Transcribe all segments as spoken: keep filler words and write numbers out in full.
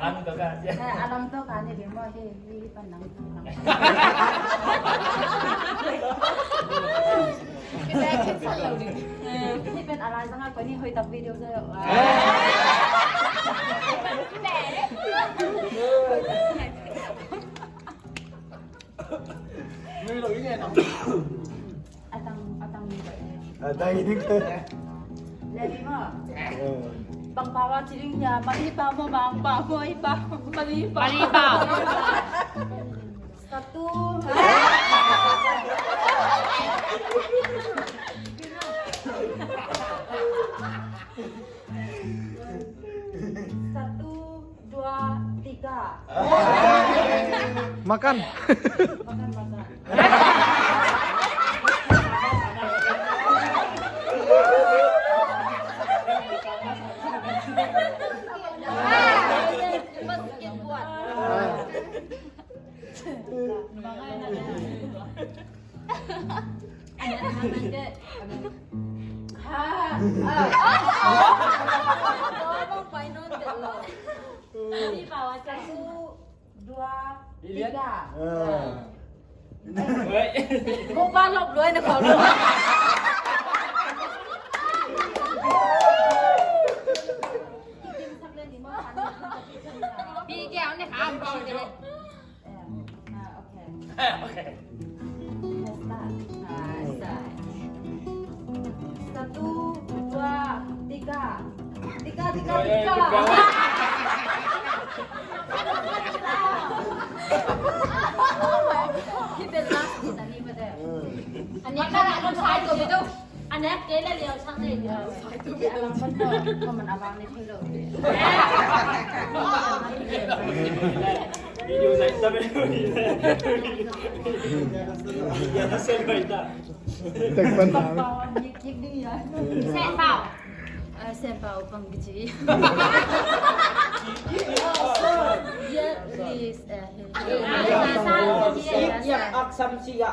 Eh, a lam tawh ka ne ding maw, hei, hei, hei pan nang, nang. Hei pen a lai zang a koi ni hoih tak video zang. Atang, atang ni ko. Atang ni ko. Lagi mo. Bang pawa ciling ya, mali pa mo, bang pa mo, ipa, mali pa. Mali pa. Satu. Satu. Dua, tiga. Makan. Makan, makan. Makan, makan. Satu, dua, tiga. Mukbang lop lua na kau lua. Pi kau ni ham kau ni. Eh, ah, okay. Eh, okay. Let's start. Ah, start. Satu, dua, tiga. Tiga, tiga, tiga. Hih pen last kita ni pada. An nek ka la kan sai tu betul. An nek kei la liau sang ni. Kau mana abang ni thei lo. Video saya sampai. Ya, saya baik tak? Tek pan na. Sempau. Ah, sempau pang kici. Yeah, please. Eh, yes, yes. Yap ak sam sia.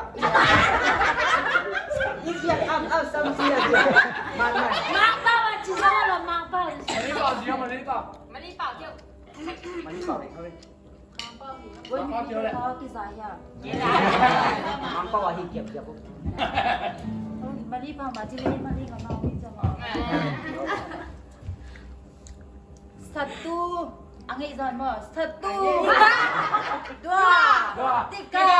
Yap ak ak sam sia. Mangpau a ci zong a lo mangpau. Mali pau, mali pau. Mali pau, mali pau. Mangpau ahi kiap kiap. Mali pau ma ci le mali ka ma wi ca ma. Satu. A ngei zon maw. Satu. Dua. Tiga.